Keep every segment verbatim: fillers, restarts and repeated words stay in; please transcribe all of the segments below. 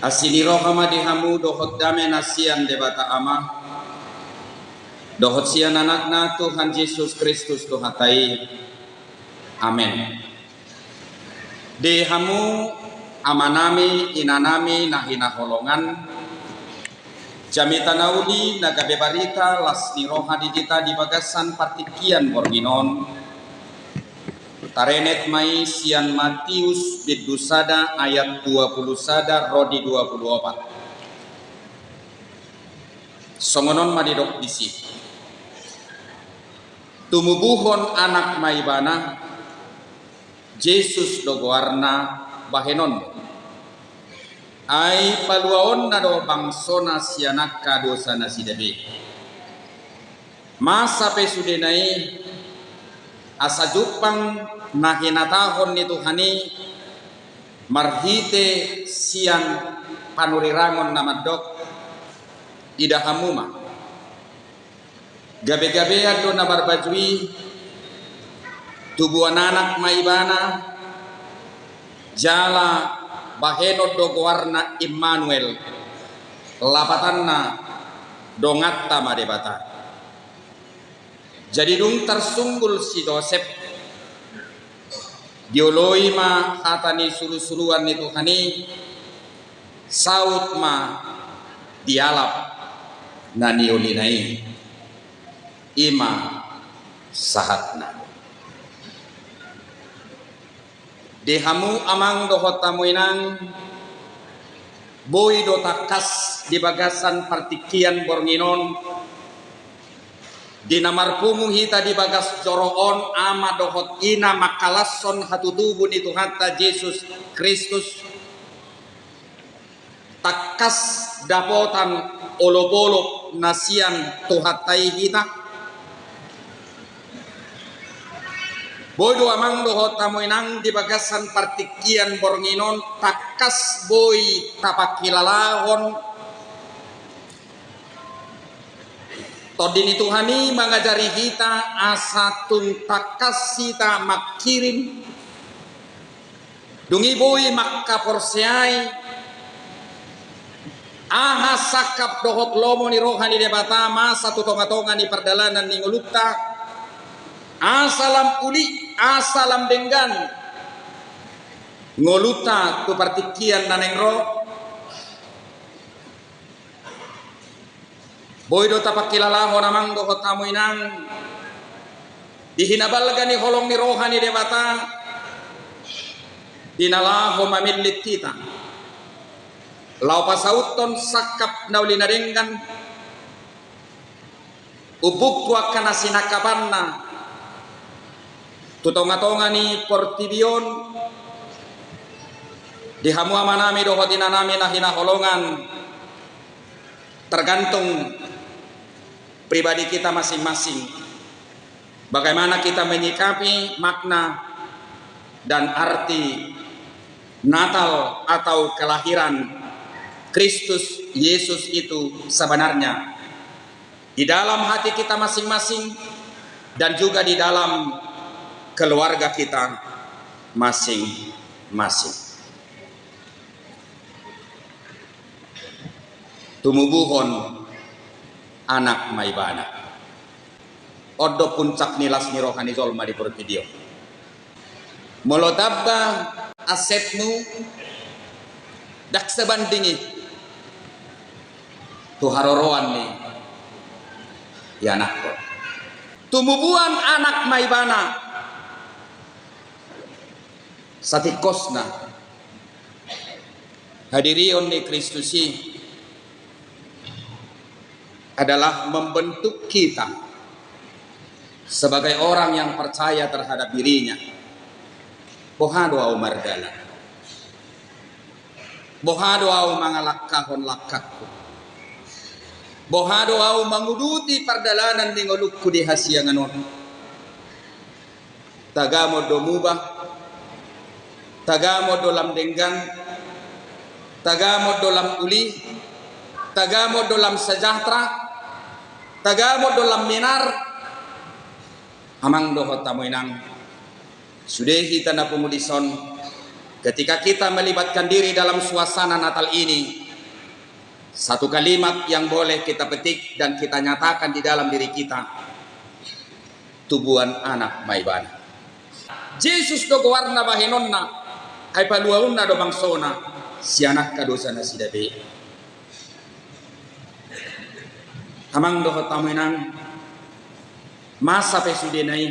Asi ni roha ma di hamu dohot dame na sian Debata Ama, dohot sian Anakna Tuhan Jesus Kristus Tuhanta i. Amen. Di hamu amanami, inanami na hinaholongan, jamita na uli na gabe barita las ni roha di hita di bagasan partingkian borngin on, tarenet ma i sian Matius bindu sada ayat dua pulu sada ro di dua pulu opat. Songon on ma didok disi: Tumubuhon anak ma ibana, Jesus do goarna bahenonmu. Ai paluaonna do bangsona sian angka dosa nasida be. Masa pe sudena i, asa jumpang na hinatahon ni Tuhan i marhite sian panurirangon na mandok: Ida hamu ma, gabegabean do na marbaju i, tubuan anak ma ibana, jala bahenon do goarna Immanuel, lapatanna: Donganta ma Debata. Jadi dung tarsunggul si Josep, dioloi ma hata ni surusuruan ni Tuhan i, saut ma dialap na niolina i. I ma sahatna. Di hamu amang dohot hamu inang, boi do tangkas di bagasan partingkian borngin on, di na marpungu hita di bagas joro on, ama dohot ina mangkalashon hatutubu ni Tuhanta Jesus Kristus, tangkas dapotan olopolop na sian Tuhanta i hita. Boi do amang dohot hamu inang di bagasan partingkian borngin on tangkas boi tapangkilalahon Tondi ni Tuhan i mangajari hita asa tung tangkas hita mangkirim. Dung i boi mangkaporseai aha sangkap dohot lomo ni roha ni Debata masa tu tongatonga ni pardalanan ni ngolunta, asa lam uli, asa lam denggan ngolunta tu partingkian na naeng ro. Boi do tapangkilalahon amang dohot hamu inang di hinabalga ni holong ni roha ni Debata di na laho mamillit hita laho pasauthon sangkap na uli na denggan umbuk tu angka na sinangkapanna tu tongatonga ni portibi on. Di hamu amanami dohot inanami na hinaholongan, tergantung pribadi kita masing-masing bagaimana kita menyikapi makna dan arti Natal atau kelahiran Kristus Yesus itu sebenarnya di dalam hati kita masing-masing dan juga di dalam keluarga kita masing-masing. Tumubuhon anak ma ibana. On do puncak ni las ni roha ni jolma di portibi on. Molo tamba asetmu, ndang sebanding i tu haroroan ni ianakhon. Tumubuhon anak ma ibana. Satingkosna, hadirion ni Kristus i adalah membentuk kita sebagai orang yang percaya terhadap dirinya. Boha do ahu mardalan? Boha do ahu mangalangkahon langkangku? Boha do ahu manguduti pardalanan ni ngolungku di hasiangan on? Tagamon do muba, tagamon do lam denggan, tagamon do lam uli, tagamon do lam sejahtera, tagamon do lam minar. Amang dohot hamu inang, sude hita na pungu dison, Ketika kita melibatkan diri dalam suasana Natal ini, satu kalimat yang boleh kita petik dan kita nyatakan di dalam diri kita, tubuan Anak ma Ibana. Jesus do goarna bahenonna, ai paluaonna do bangsona sian angka dosa nasida be. Amang dohot hamu inang, masa pe sudena i,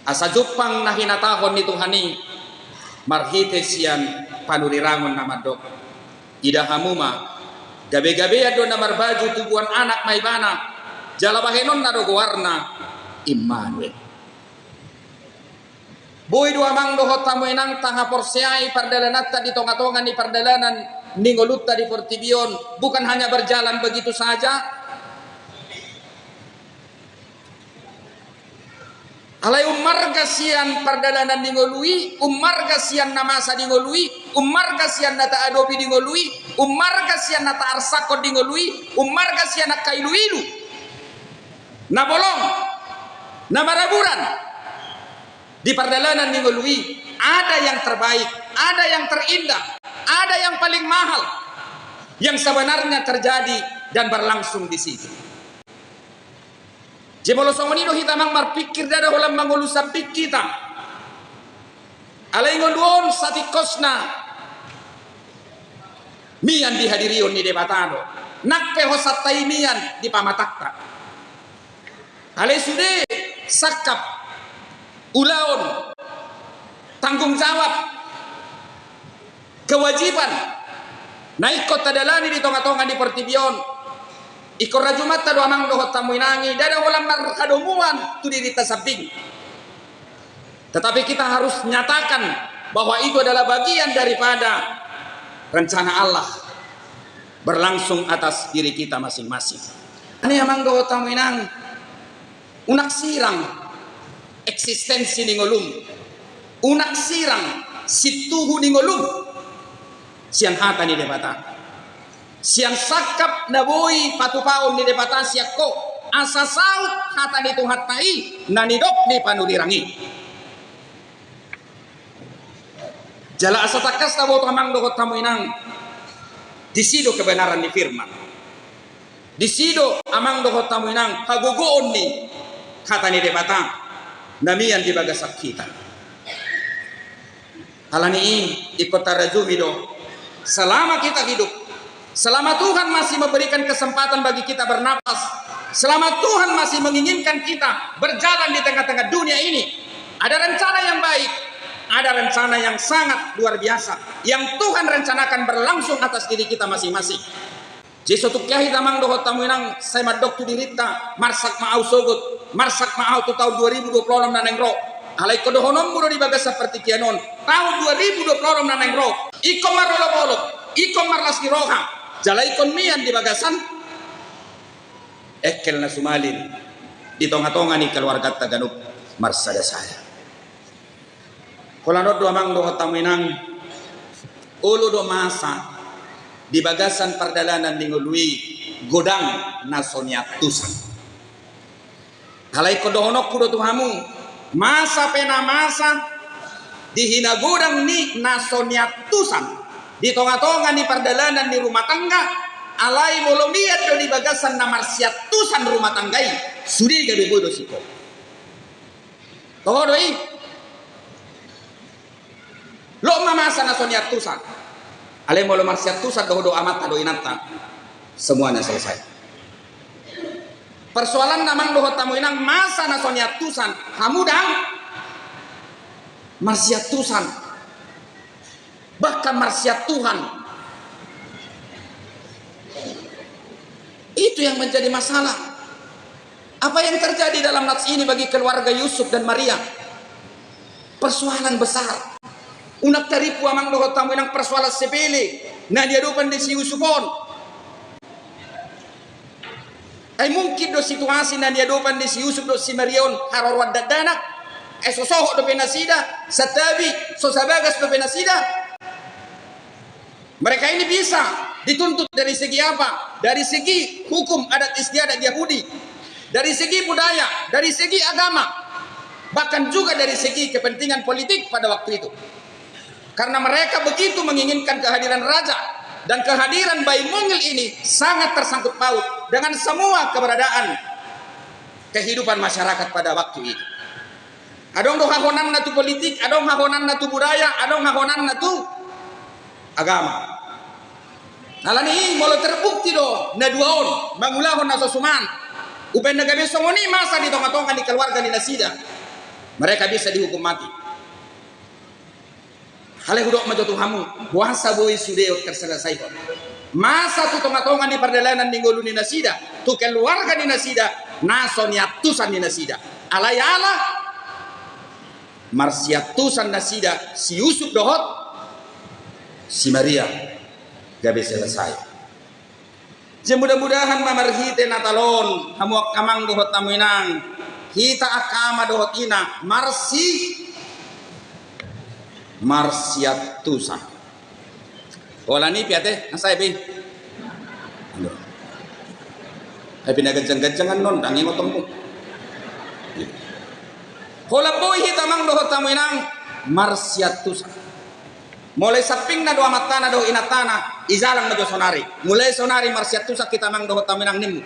asa jumpang na hinatahon ni Tuhan i marhite sian panurirangon na mandok: Ida hamu ma, gabe-gabean do na marbaju tubuan Anak ma Ibana, jala bahenonna do goarna Immanuel. Boi do amang dohot hamu inang tahaporseai pardalananta di tonga-tonga ni pardalanan ni ngolunta di portibi on, bukan hanya berjalan begitu saja. Alai ummarga sian pardalanan ni ngolu i, ummarga sian na masa di ngolu i, ummarga sian na taadopi di ngolu i, ummarga sian na taarsangkon di ngolu i, ummarga sian angka ilu-ilu na bolong, na maraburan di pardalanan ni ngolu i, ada yang terbaik, ada yang terindah, ada yang paling mahal yang sebenarnya terjadi dan berlangsung di situ. Jadi molo songon i do hita amang marpikir, ndada holan mangolu sambing hita. Alai ngolu on satingkosna mian di hadirion ni Debata do. Nang pe hosanta i mian di pamatangta. Alai sude sangkap, ulaon, tanggung jawab, kewajiban na ingkon tadalani di tonga-tonga ni portibi on, ingkon rajumanta do amang dohot hamu inang i, ndada holan marhadomuan tu dirinta sambing. Tetapi kita harus nyatakan bahwa itu adalah bagian daripada rencana Allah berlangsung atas diri kita masing-masing. Ini amang dohot hamu inang, unang sirang eksistensi ni ngolum, unang sirang sintuhu ni ngolum sian hata ni Debata, sian sangkap na boi patupaon ni Debata sian ho, asa saut hata ni Tuhanta i na nidok ni panurirang i. Jala asa tangkas taboto amang dohot hamu inang, disi do kebenaran ni firman. Disi do amang dohot hamu inang hagogoon ni hata ni Debata na mian di bagasan hita. Alani i ingkon tarajumi do, selama kita hidup, selama Tuhan masih memberikan kesempatan bagi kita bernapas, selama Tuhan masih menginginkan kita berjalan di tengah-tengah dunia ini, ada rencana yang baik, ada rencana yang sangat luar biasa yang Tuhan rencanakan berlangsung atas diri kita masing-masing. Jadi so tung hita amang dohot hamu inang sai mandok tu dirinta, marsak ma ahu sogot, marsak ma ahu tu taon dua ribu dua puluh enam na naeng ro. Alai ingkon dohononmu do di bagasan partingkian on, taon dua ribu dua puluh enam na naeng ro ingkon marolop-olop, ingkon marlas ni roha, jala ingkon mian di bagasan engkel na sumalin di tonga-tonga ni keluarganta ganup marsada-sada. Holan on do amang dohot hamu inang, olo do masa di bagasan pardalanan ni ngolu i godang na so niantusan. Alai ingkon dohononku do tu hamu, masa pe na masa di hinagodang ni na so niantusan di tonga-tonga ni pardalanan ni rumah tangga, alai molo mian do di bagasan na marsiantusan rumah tangga i, sude gabe boi do singkop. Toho do i. Loas ma masa na so niantusan. Alai molo marsiantusan dohot do amanta do inanta, semuanya selesai. Persoalanna amang dohot hamu inang, masa na so niantusan, hamu ndang marsiantusan. Bahkan marsiantusan. Itu yang menjadi masalah. Apa yang terjadi dalam nats ini bagi keluarga Yusuf dan Maria? Persoalan besar. Unang tarimpu amang dohot hamu inang persoalan sepele na niadopan ni si Yusuf on. Ai mungkin do situasi na niadopan ni si Yusuf dohot si Maria on haroroan dakdanak. Ai so sohot dope nasida, santabi, so sabagas dope nasida. Mereka ini bisa dituntut dari segi apa? Dari segi hukum adat istiadat Yahudi, dari segi budaya, dari segi agama, bahkan juga dari segi kepentingan politik pada waktu itu. Karena mereka begitu menginginkan kehadiran raja, dan kehadiran Baim Mungil ini sangat tersangkut paut dengan semua keberadaan kehidupan masyarakat pada waktu itu. Adong do hahonanna tu politik, adong hahonanna tu budaya, adong hahonanna tu agama. Alani i molo terbukti do na dua on mangulahon na so suman, umbaen na gabe songon i masa di tonga-tonga ni keluarga ni nasida, mereka bisa dihukum mati. Alai hudok ma jo tu hamu, boasa boi sude on terselesaihon masa tu tonga-tonga ni pardalanan ni ngolu ni nasida, tu keluarga ni nasida, na so niantusan ni nasida. Alai ala marsiantusan nasida si Yusup dohot si Maria gabe selesai. Jadi mudah-mudahan ma marhite Natal on, hamu angka amang dohot hamu inang, hita angka ama dohot ina marsi, marsiantusan. Holan i pe ate, na sae be. Aduh. Ai pinaganjang-ganjang annon, ndang ingotonmu. Holan boi hita amang dohot hamu inang marsiantusan. Mulai sampingna do amantana dohot inantana, ijalang ma jo sonari. Mulai sonari marsiantusan hita amang dohot hamu inang, nimmu.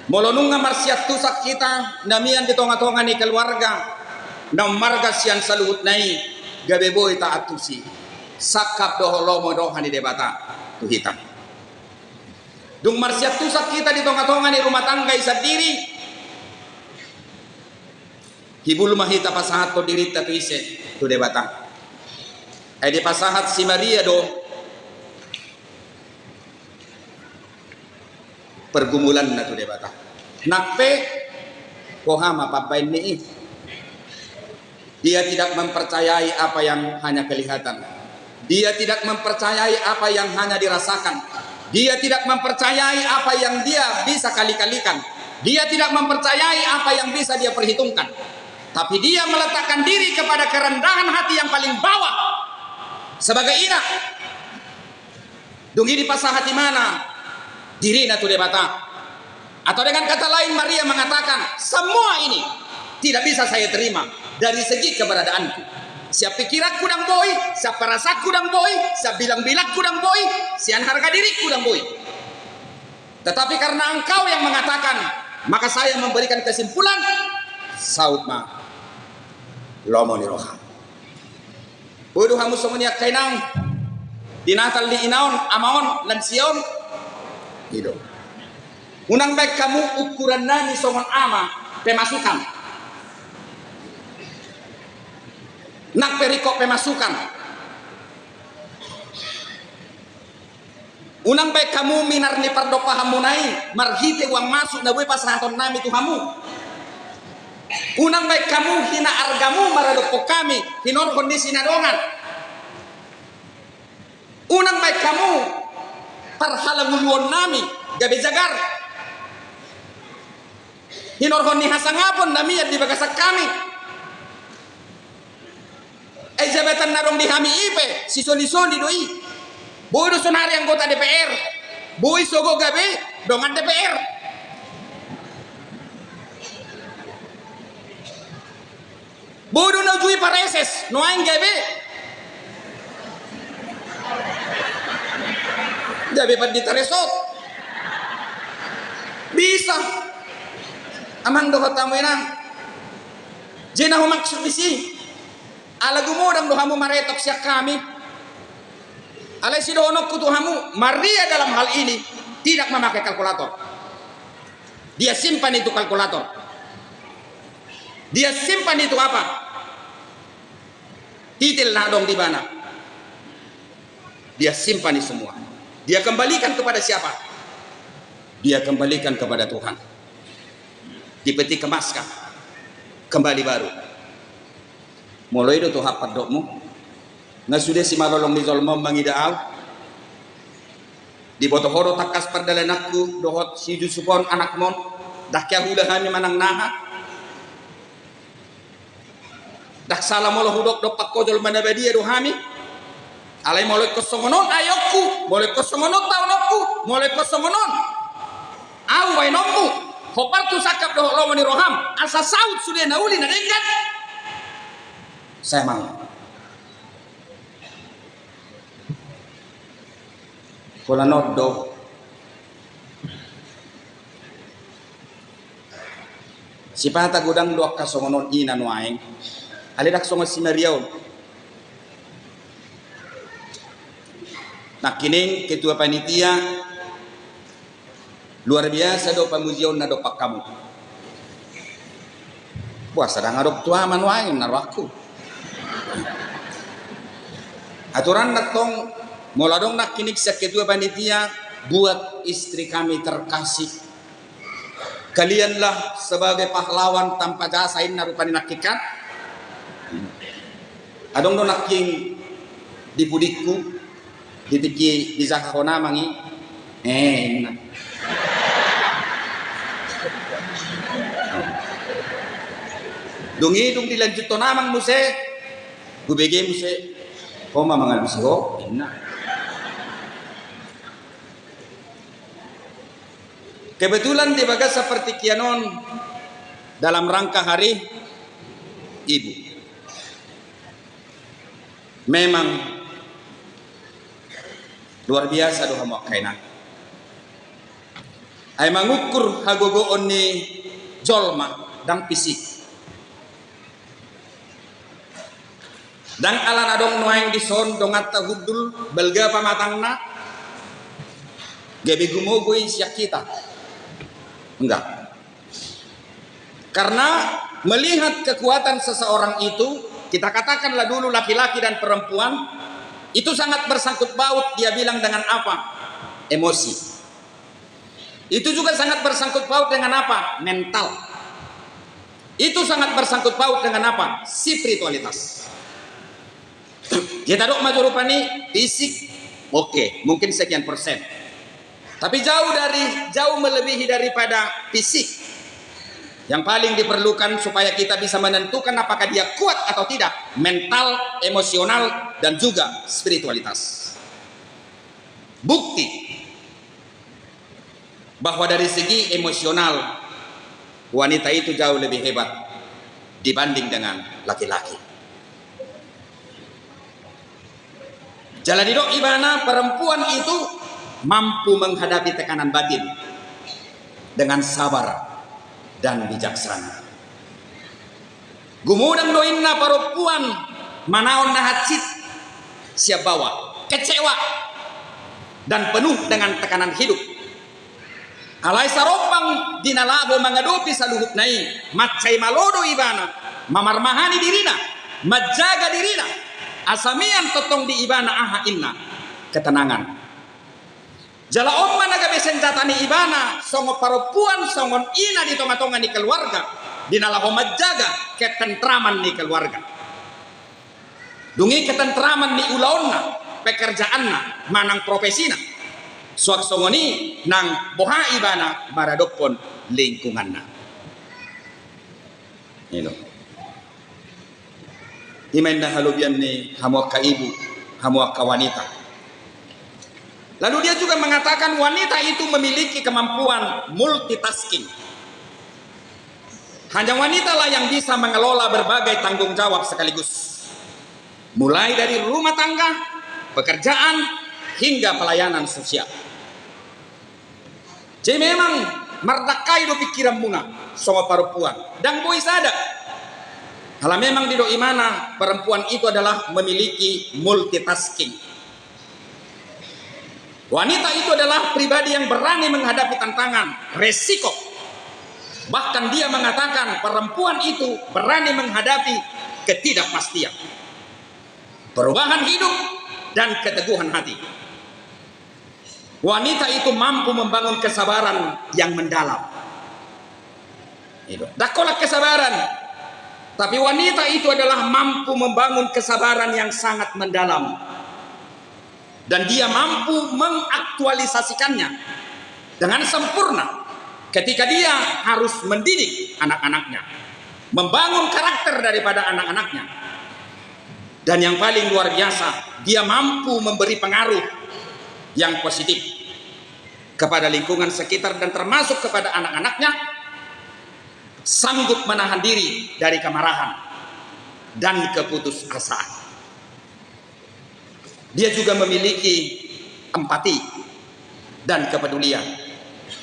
Molo nunga marsiantusan hita na mian di tonga-tonga ni keluarga, na ummarga sian saluhutna i, gabe boi taantusi sangkap dohot lomo ni roha ni Debata tu hita. Dung marsiantusan hita di tonga-tonga ni rumah tangga i sandiri, hibul ma hita pasahathon dirinta tu ise? Tu Debata. Ai dipasahat si Maria do pergumulanna tu Debata. Nang pe, boha ma pambaen ni i? Dia tidak mempercayai apa yang hanya kelihatan. Dia tidak mempercayai apa yang hanya dirasakan. Dia tidak mempercayai apa yang dia bisa kali-kalikan. Dia tidak mempercayai apa yang bisa dia perhitungkan. Tapi dia meletakkan diri kepada kerendahan hati yang paling bawah sebagai ina. Dung i dipasahat ibana dirina tu Debata. Atau dengan kata lain, Maria mengatakan, "Semua ini tidak bisa saya terima dari segi keberadaanku. Sian pikiranku ndang boi, sian parasaanku ndang boi, sian bilang-bilangku ndang boi, sian harga diriku ndang boi. Tetapi karena Engkau yang mengatakan, maka saya memberikan kesimpulan, saut ma lomo ni roha." Boi do hamu songon i angka inang, di Natal ni ina on, ama on, lansia on? I do. Unang baen hamu ukuran nami songon ama, pemasukan. Nang pe ringkot pemasukan. Unang baen hamu minar ni pardompahanmuna i marhite uang masuk na boi pasahaton nami tu hamu. Unang baen hamu hina argamu maradophon hami hinorhon ni sinadongan. Unang baen hamu parhalanguluon nami gabe jagar hinorhon ni hasangapon na mian di bagasan hami. Ai jabatan na adong di hami i pe sisoli-soli do i. Boi do sonari anggota D P R, boi sogot gabe dongan D P R. Boi do na ujui pareses, nuaeng gabe, gabe pandita resort. Bisa. Amang dohot hamu inang. Jadi na humaksud disi, ala gumodang do hamu maretok sian hami. Alai sidohononku tu hamu, Maria dalam hal ini tidak memakai kalkulator. Dia simpan itu kalkulator. Dia simpan itu apa? Titel na adong di ibana. Dia simpan itu semua. Dia kembalikan kepada siapa? Dia kembalikan kepada Tuhan. Dipeti kemaskan. Kembali baru. Molo i do tu hampandokmu, nga sude simalolong ni jolma on mangida au. Diboto ho do tangkas pardalananku dohot si Jusup on anakmon. Ndang hea huula hami manang naha. Ndang sala molo hudok dompak ho jolma na badia do hami. Alai molo ingkon songon on ayonku, molo ingkon songon on taononku, molo ingkon songon on au baenonmu, hombar tu sangkap dohot lomo ni roham, asa saut sude na uli na denggan. Sai amang. Pola nondo. Sipata godang do angka songon on ina nuaeng. Alai ndang songon si Maria on. Nangkining ketua panitia, luar biasa do pamujionna dompak hamu. Boasa ndang adong tu ahu ma nuaeng na rohangku. Aturanna tong, molo adong nangkining sian ketua panitia, buat istri kami terkasih. Kalianlah sebagai pahlawan tanpa jasa, inna rupani nangkin kan. Adong do nangkin di pudingku, di tingki dijahahon amang i. Eh, inna. Dung i dung dilanjuthon amang muse, hubege muse. Ho ma mangalusi ho, inna. Kebetulan di bagasan partingkian on dalam rangka hari ibu. Memang luar biasa do hamu angka ina. Ai mangukur hagogoon ni jolma ndang fisik. Ndang ala na adong nuaeng dison donganta hundul balga pamatangna gabe gumogo i sian hita. Enggak. Karena melihat kekuatan seseorang itu, kita katakanlah dulu laki-laki dan perempuan, itu sangat bersangkut paut dia bilang dengan apa? Emosi. Itu juga sangat bersangkut paut dengan apa? Mental. Itu sangat bersangkut paut dengan apa? Spiritualitas. Kita dok ma jo rupani fisik, oke, mungkin sekian persen. Tapi jauh dari, jauh melebihi daripada fisik. Yang paling diperlukan supaya kita bisa menentukan apakah dia kuat atau tidak, mental, emosional, dan juga spiritualitas. Bukti bahwa dari segi emosional, wanita itu jauh lebih hebat dibanding dengan laki-laki. Jala didok ibana, perempuan itu mampu menghadapi tekanan batin dengan sabar dan bijaksana. Gumodang do inna parompuan manaon na hansit sian baoa, kecewa, dan penuh dengan tekanan hidup. Alai sarombang di na laho mangadopi saluhutna i, mansai malo do ibana mamarmahani dirina, manjaga dirina, asa mian tongtong di ibana aha inna, ketenangan. Jala on ma na gabe senjata ni ibana songon parompuan, songon ina di tonga-tonga ni keluarga, di na laho manjaga ketentraman ni keluarga. Dung i ketentraman ni ulaonna, pekerjaanna, manang profesina. Suang songon i nang boha ibana maradophon lingkunganna. Ino. I ma inna halobian ni hamu angka ibu, hamu angka wanita. Lalu dia juga mengatakan wanita itu memiliki kemampuan multitasking. Hanya wanitalah yang bisa mengelola berbagai tanggung jawab sekaligus. Mulai dari rumah tangga, pekerjaan, hingga pelayanan sosial. Jadi memang mardangkai do pikiranmuna songon parompuan. Ndang boi sada. Ala memang didok ibana, perempuan itu adalah memiliki multitasking. Wanita itu adalah pribadi yang berani menghadapi tantangan, resiko. Bahkan dia mengatakan perempuan itu berani menghadapi ketidakpastian, perubahan hidup, dan keteguhan hati. Wanita itu mampu membangun kesabaran yang mendalam. Itu. Ndang holan kesabaran. Tapi wanita itu adalah mampu membangun kesabaran yang sangat mendalam. Dan dia mampu mengaktualisasikannya dengan sempurna ketika dia harus mendidik anak-anaknya, membangun karakter daripada anak-anaknya. Dan yang paling luar biasa, dia mampu memberi pengaruh yang positif kepada lingkungan sekitar dan termasuk kepada anak-anaknya, sanggup menahan diri dari kemarahan. dan keputusasaan. Dia juga memiliki empati dan kepedulian,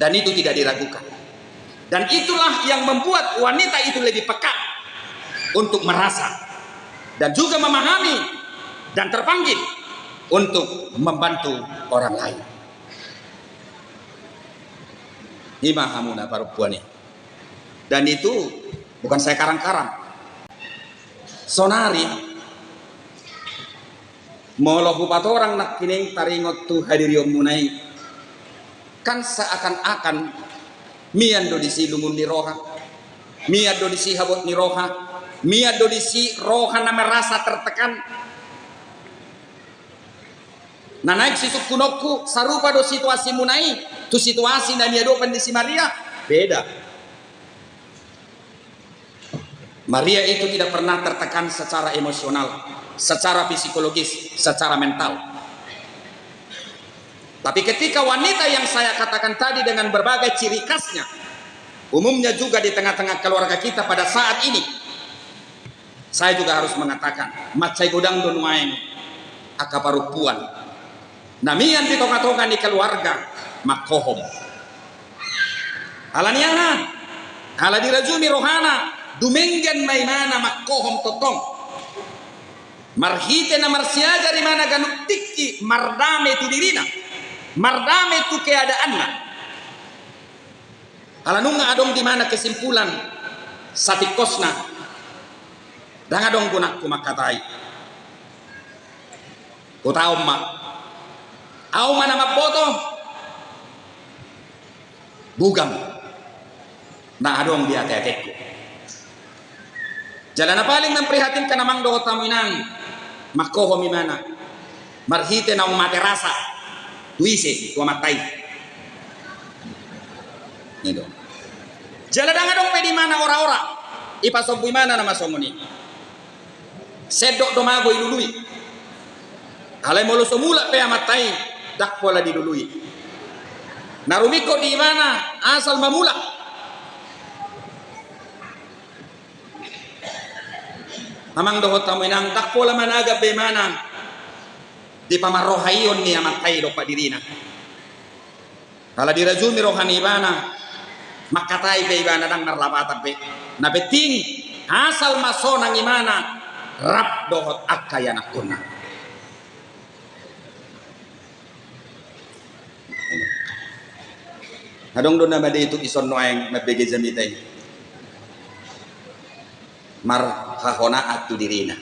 dan itu tidak diragukan. Dan itulah yang membuat wanita itu lebih peka untuk merasa dan juga memahami dan terpanggil untuk membantu orang lain. Ima hamuna parompuan i. Dan itu bukan saya karang-karang. Sonari, molo hupatorang nangkining taringot tu hadirionmuna i, kan seakan-akan mian do disi lungun ni roha, mian do disi habot ni roha, mian do disi roha na merasa tertekan. Na naeng sisungkunonku, sarupa do situasimuna i tu situasi na niadopan ni si Maria? Beda. Maria itu tidak pernah tertekan secara emosional, secara psikologis, secara mental. Tapi ketika wanita yang saya katakan tadi dengan berbagai ciri khasnya, umumnya juga di tengah-tengah keluarga kita pada saat ini, saya juga harus mengatakan, mansai godang do nuaeng angka parompuan na mian di tonga-tonga ni keluarga manghohom. Ala ni aha? Ala dirajumi rohana, dumenggan ma imana manghohom tongtong. Marhite na marsiajar imana ganup tingki mardame tu dirina, mardame tu keadaanna. Ala nunga adong di imana kesimpulan satingkosna, ndang adong gunangku mangkatai. Hutaon ma. Ahu ma na mamboto. Bugam. Ndang adong di ate-atengku. Jala na paling memprihatinkan amang dohot hamu inang, manghohom imana marhite naung mate rasa tu ise, tu amanta i. I do. Jala ndang adong pe di imana ora-ora, ipasombu imana na masongon i. Sendok do mago ilului. Alai molo so mulak pe amanta i, ndang pola dilului. Na rumingkot di imana asal ma mulak. Amang dohot hamu inang, ndang pola managap be imana di pamarrohaion ni amanta i dompak dirina. Ala dirajumi roha ni ibana, mangkatai pe ibana ndang marlapatan be. Na penting asal ma sonang imana rap dohot angka ianakkonna. Adong do na madei tu dison nuaeng mambege jamita i. Marhahonaan tu dirina.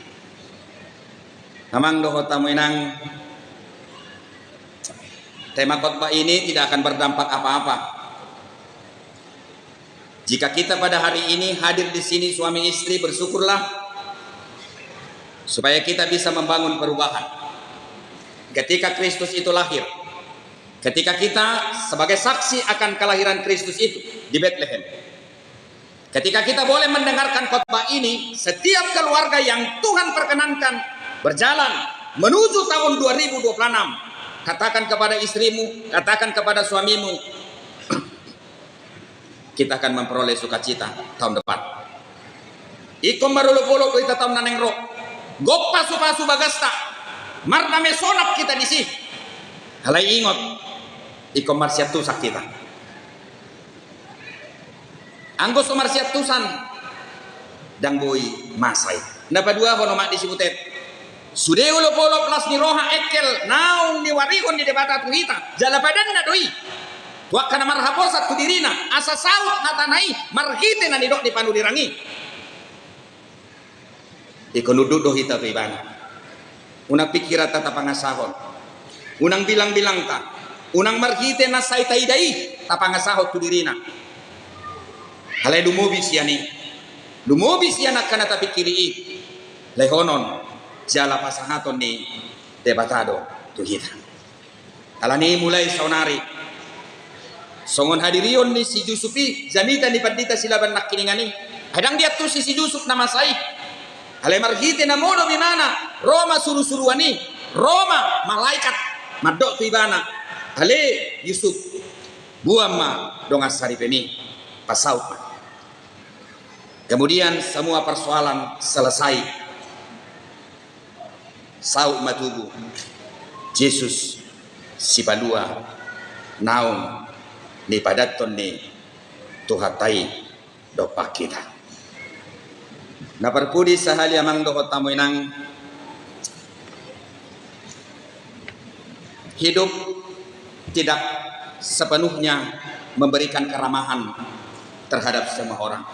Amang dohot hamu inang, tema khotbah ini tidak akan berdampak apa-apa jika kita pada hari ini hadir di sini suami istri, bersyukurlah, supaya kita bisa membangun perubahan. Ketika Kristus itu lahir, ketika kita sebagai saksi akan kelahiran Kristus itu di Betlehem, ketika kita boleh mendengarkan khotbah ini, setiap keluarga yang Tuhan perkenankan berjalan menuju tahun dua ribu dua puluh enam, katakan kepada istrimu, katakan kepada suamimu, kita akan memperoleh sukacita tahun depan. Ingkon marolopolop do hita taon na naeng ro. Gok pasupasu bagasta. Mardame sonang hita disi. Alai ingot, ingkon marsiantusan hita. Anggo so marsiantusan, ndang boi masa i. Na paduahon, omak disi Butet, sude olopolop las ni roha engkel naung niwarihon ni Debata tu hita, jala padanna do i tu angka na marhaposan tu dirina, asa saut hatana i marhite na nidok ni panurirang i. Ingkon unduk do hita tu ibana. Unang pingkiranta tapangasahon. Unang bilangbilangta. Unang marhite na sai taida i tapangasahon tu dirina. Alai lumobi sian i. Lumobi sian angka na tapingkiri i. Lehonon jala pasahaton ni Debata do tu hita. Alani i mulai saonari, songon hadirion ni si Jusup i jamita ni pandita Silaban nangkiningan i, ai ndang diantusi si Jusup na masa i. Alai marhite na modom imana, ro ma surusuruan i, ro ma malaikat mandok tu ibana, ale Jusup, boan ma dongan saripem i, pasaut ma. Kemudian semua persoalan selesai. Saut ma tubu Jesus Sipalua naung nipadathon ni Tuhanta i dompak hita. Na parpudi sahali amang dohot hamu inang, hidup tidak sepenuhnya memberikan keramahan terhadap semua orang.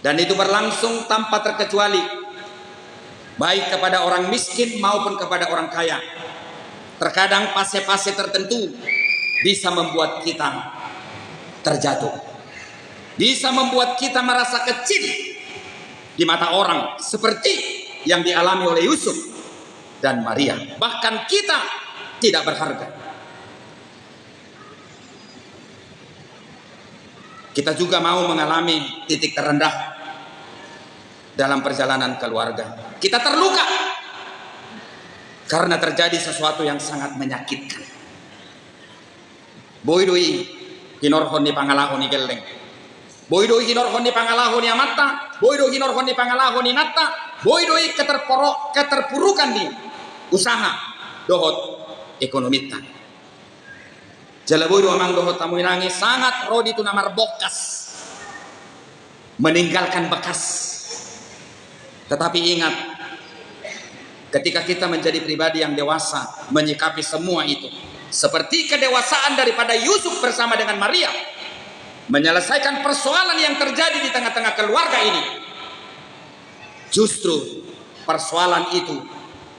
Dan itu berlangsung tanpa terkecuali, baik kepada orang miskin maupun kepada orang kaya. Terkadang fase-fase tertentu bisa membuat kita terjatuh, bisa membuat kita merasa kecil di mata orang, seperti yang dialami oleh Yusuf dan Maria. Bahkan kita tidak berharga. Kita juga mau mengalami titik terendah dalam perjalanan keluarga. Kita terluka karena terjadi sesuatu yang sangat menyakitkan. Boi do i hinorhon ni pangalaho ni gelleng. Boi do i hinorhon ni pangalaho ni amanta. Boi do i hinorhon ni pangalaho ni inanta. Boi do i keterporo-, keterpurukan ni usaha dohot ekonominta. Jala boi do amang dohot hamu inang i sangat ro di tu na marbongkas, meninggalkan bekas. Tetapi ingat, ketika kita menjadi pribadi yang dewasa, menyikapi semua itu, seperti kedewasaan daripada Yusuf bersama dengan Maria, menyelesaikan persoalan yang terjadi di tengah-tengah keluarga ini, justru persoalan itu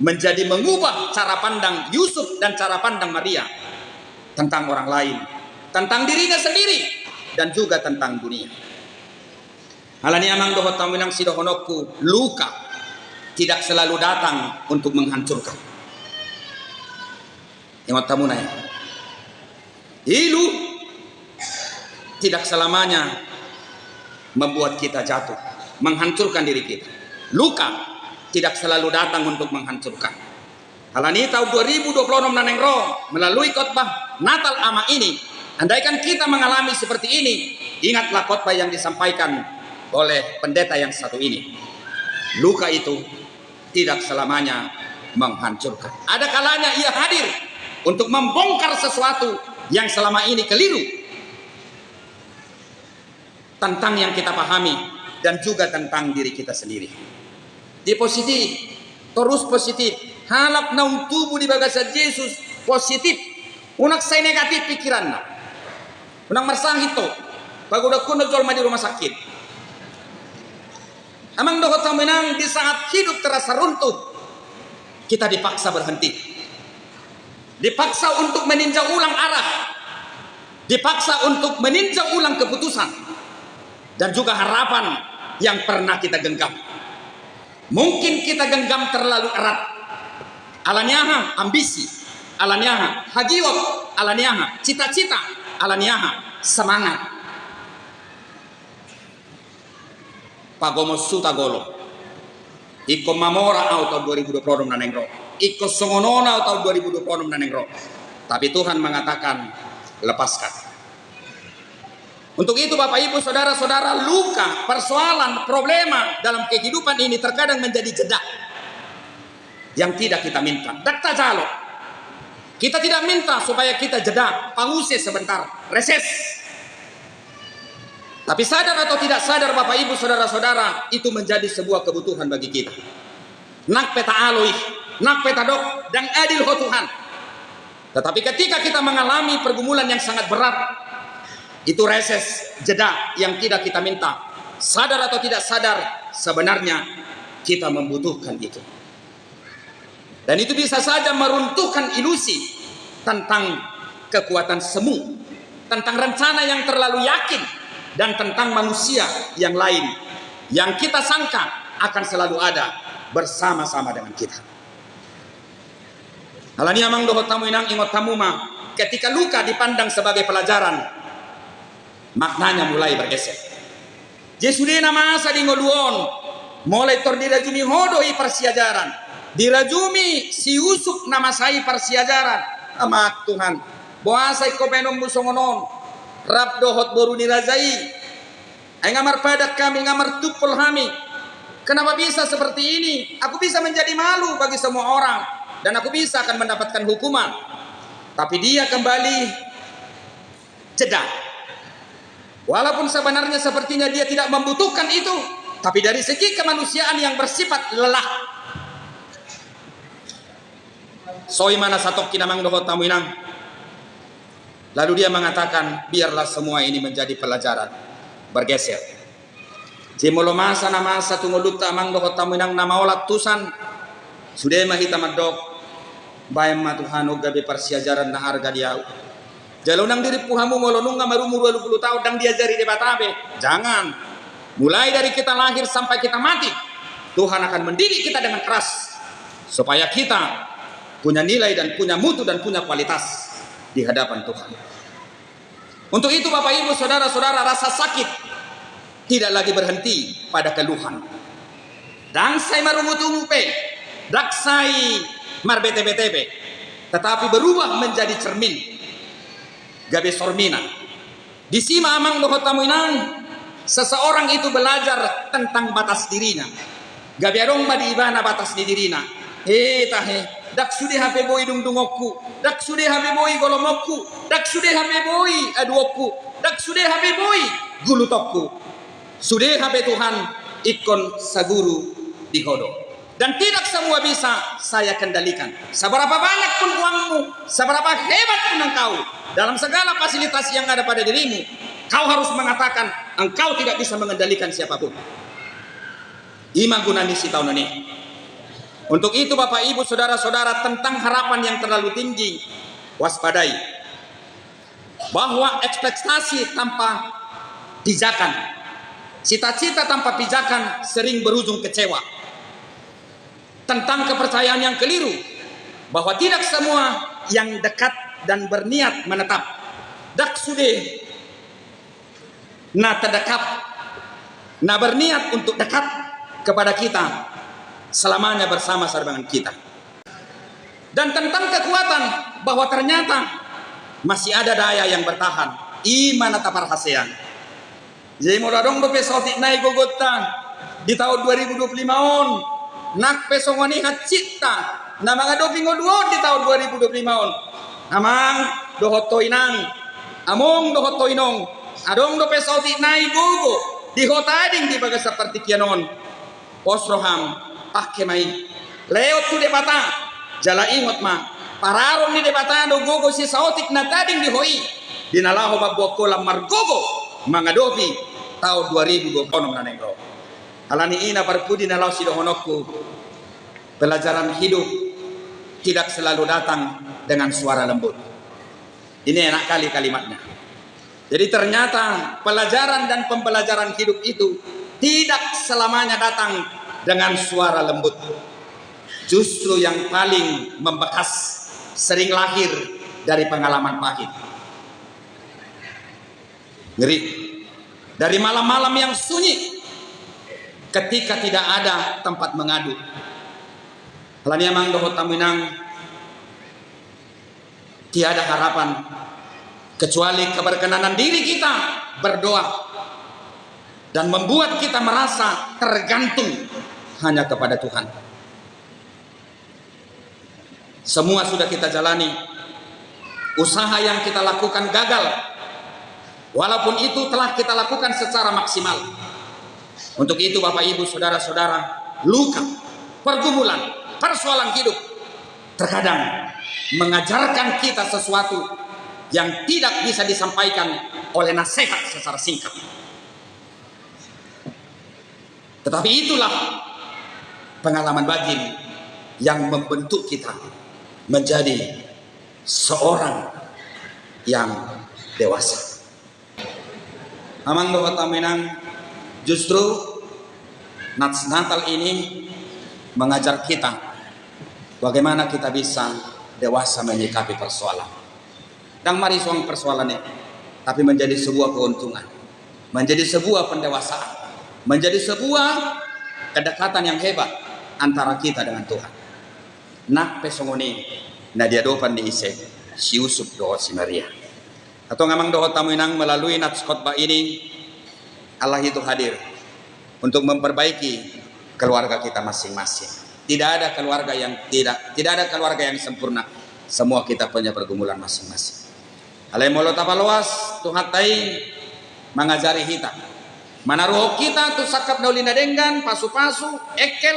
menjadi mengubah cara pandang Yusuf dan cara pandang Maria tentang orang lain, tentang dirinya sendiri, dan juga tentang dunia. Alani i amang dohot hamu inang, sidohononku, luka tidak selalu datang untuk menghancurkan. Ingot hamu na i. Ilu tidak selamanya membuat kita jatuh, menghancurkan diri kita. Luka tidak selalu datang untuk menghancurkan. Alani i taon dua ribu dua puluh enam na naeng ro, melalui khotbah Natal Ama ini, andaikan kita mengalami seperti ini, ingatlah khotbah yang disampaikan oleh pendeta yang satu ini. Luka itu tidak selamanya menghancurkan. Ada kalanya ia hadir untuk membongkar sesuatu yang selama ini keliru tentang yang kita pahami dan juga tentang diri kita sendiri. Di positif, terus positif. Halak naung tubu di bagasan Jesus positif. Unang sai negatif pikiranna. Unang marsahit ho. Pagodangkon do jolma di rumah sakit. Amang dohot hamu inang, di saat hidup terasa runtuh, kita dipaksa berhenti. Dipaksa untuk meninjau ulang arah. Dipaksa untuk meninjau ulang keputusan. Dan juga harapan yang pernah kita genggam. Mungkin kita genggam terlalu erat. Alani aha? Ambisi. Alani aha? Hagiot. Alani aha? Cita-cita. Alani aha? Semangat. Pagomos huta golo. Ingkon mamora au taon dua ribu dua puluh enam na naeng ro. Ingkon songon on au taon dua ribu dua puluh enam na naeng ro. Tapi Tuhan mengatakan, lepaskan. Untuk itu, Bapak, Ibu, saudara-saudara, luka, persoalan, problema dalam kehidupan ini terkadang menjadi jeda yang tidak kita minta. Ndang tajalo. Kita tidak minta supaya kita jeda, pause sebentar, reses. Tapi sadar atau tidak sadar, Bapak, Ibu, saudara-saudara, itu menjadi sebuah kebutuhan bagi kita. Nang pe taalo i, nang pe tadok, ndang adil ho Tuhan. Tetapi ketika kita mengalami pergumulan yang sangat berat, itu reses, jeda yang tidak kita minta. Sadar atau tidak sadar, sebenarnya kita membutuhkan itu. Dan itu bisa saja meruntuhkan ilusi tentang kekuatan semu, tentang rencana yang terlalu yakin, dan tentang manusia yang lain yang kita sangka akan selalu ada bersama-sama dengan kita. Alani i amang dohot hamu inang, ingot hamu ma, ketika luka dipandang sebagai pelajaran, maknanya mulai bergeser. Jadi sude na masa di ngolu on, mulai tor dirajumi ho do i parsiajaran. Dirajumi si Yusuf na masa i parsiajaran. Amak Tuhan, boasa ingkon baenonmu songon on? Rap dohot boru ni raja i. Ai nga marpadan hami, nga martumpol hami. Kenapa bisa seperti ini? Aku bisa menjadi malu bagi semua orang, dan aku bisa akan mendapatkan hukuman. Tapi dia kembali jeda. Walaupun sebenarnya sepertinya dia tidak membutuhkan itu, tapi dari segi kemanusiaan yang bersifat lelah, soi ma na satongkin, amang dohot hamu inang. Lalu dia mengatakan, "Biarlah semua ini menjadi pelajaran." Bergeser. Jadi molo masa na masa tu ngolunta, amang dohot hamu inang, na maolat tusan, sude ma hita mandok, "Baen ma Tuhan on gabe parsiajaran na arga di ahu." Jala unang dirimpu hamu molo nunga marumur ualu pulu taon ndang diajari Debata be. Jangan. Mulai dari kita lahir sampai kita mati, Tuhan akan mendidik kita dengan keras supaya kita punya nilai dan punya mutu dan punya kualitas di hadapan Tuhan. Untuk itu, Bapak, Ibu, saudara-saudara, rasa sakit tidak lagi berhenti pada keluhan. Ndang sai marungutungut pe, ndang sai marbetebete pe, tetapi berubah menjadi cermin, gabe sorminan. Disi ma, amang dohot hamu inang, seseorang itu belajar tentang batas dirinya. Gabe adong ma di ibana batas ni dirina. He tahe, ndang sude hape boi dungdungonku, ndang sude hape boi golomonku, ndang sude hape boi aduonku, ndang sude hape boi gulutonku. Sude hape Tuhan ingkon saguru di Ho do. Dan tidak semua bisa saya kendalikan. Seberapa banyak pun uangmu, seberapa hebat pun engkau, dalam segala fasilitas yang ada pada dirimu, kau harus mengatakan engkau tidak bisa mengendalikan siapapun. I ma guna ni sitaonon i. Untuk itu, Bapak, Ibu, saudara-saudara, tentang harapan yang terlalu tinggi, waspadai bahwa ekspektasi tanpa pijakan, cita-cita tanpa pijakan sering berujung kecewa. Tentang kepercayaan yang keliru, bahwa tidak semua yang dekat dan berniat menetap. Ndang sude na terdekat, na berniat untuk dekat kepada kita, selamanya bersama-sama dengan kita. Dan tentang kekuatan, bahwa ternyata masih ada daya yang bertahan. I ma na taparhaseang. Jadi molo adong dope saotik nai gogonta di taon dua ribu dua puluh lima on, nang pe songon i hansitta na mangadopi ngolu on di taon dua ribu dua puluh lima on, amang dohot ho inang, among dohot ho inong, adong dope saotik nai gogo di ho tading di bagasan partingkian on. Pos roham, pangke ma i. Lehon tu Debata, jala ingot ma, pararon ni Debata do gogo sisaotik na tading di ho i, di na laho mamboan ho lam margogo mangadopi taon dua ribu dua puluh onom na naeng ro. Alani i, na parpudi na laho sidohononku, pelajaran hidup tidak selalu datang dengan suara lembut. Ini enak kali kalimatnya. Jadi ternyata pelajaran dan pembelajaran hidup itu tidak selamanya datang dengan suara lembut. Justru yang paling membekas sering lahir dari pengalaman pahit. Ngeri. Dari malam-malam yang sunyi, ketika tidak ada tempat mengadu. Alani i, amang dohot hamu inang, tiada harapan kecuali keberkenanan diri kita berdoa dan membuat kita merasa tergantung hanya kepada Tuhan. Semua sudah kita jalani, usaha yang kita lakukan gagal, walaupun itu telah kita lakukan secara maksimal. Untuk itu, Bapak, Ibu, saudara-saudara, luka, pergumulan, persoalan hidup terkadang mengajarkan kita sesuatu yang tidak bisa disampaikan oleh nasihat secara singkat. Tetapi itulah pengalaman batin yang membentuk kita menjadi seorang yang dewasa. Amang dohot hamu inang, justru Nats Natal ini mengajar kita bagaimana kita bisa dewasa menyikapi persoalan. Ndang marisuang persoalan i, tapi menjadi sebuah keuntungan, menjadi sebuah pendewasaan, menjadi sebuah kedekatan yang hebat antara kita dengan Tuhan. Nang pe songon i na diadopan ni ise, si Yusuf dohot si Maria. Antong amang dohot hamu inang, melalui nats khotbah ini, Allah itu hadir untuk memperbaiki keluarga kita masing-masing. Tidak ada keluarga yang tidak, tidak ada keluarga yang sempurna. Semua kita punya pergumulan masing-masing. Alai molo tapaloas, Tuhanta i mangajari hita, manaruhon hita tu sangkap na uli na denggan, pasu-pasu, engkel,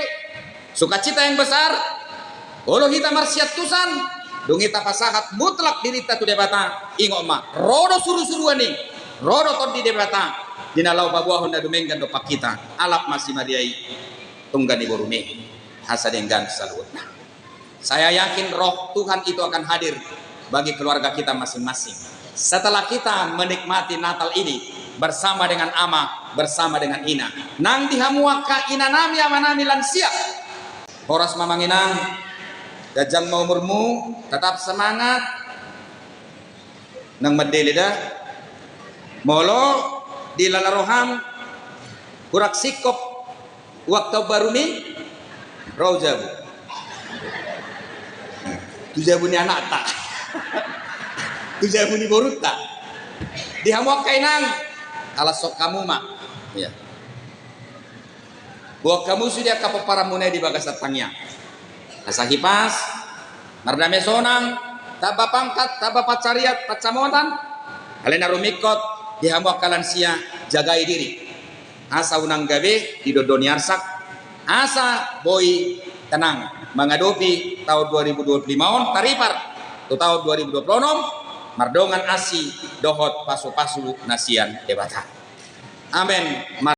sukacita yang besar. Olo hita marsiantusan, dung i tapasahat mutlak dirinta tu Debata. Ingot ma, ro do suru-suruan i, ro do Tondi Debata di na laho paboahon na dumenggan dompak hita. Alap ma si Maria i, tungga ni borumi, asa denggan saluhutna. Saya yakin Roh Tuhan itu akan hadir bagi keluarga kita masing-masing. Setelah kita menikmati Natal ini bersama dengan ama, bersama dengan ina, nang di hamu angka inanami, amanami, lansia, horas ma amang inang, ganjang ma umurmu, tetap semangat. Nang mandele da, molo dilala roham, kurang singkop uang taon barumi, ro jabu. Tu jabu ni anakta. Tu jabu ni borunta. Di hamu angka inang, ala songon hamu ma. Iya. Boan hamu sude angka pomparanmuna i di bagasan tangiang. Asa hipas, mardame sonang, tamba pangkat, tamba pansarian, pansamotan. Alai na rumingkot, di hamu angka lansia, jagai diri. Asa unang gabe didondoni arsak, asa boi tenang mangadopi taon dua ribu dua puluh lima on, taripar tu taon dua ribu dua puluh enam, mardongan asi dohot pasu-pasu na sian Debata. Amen.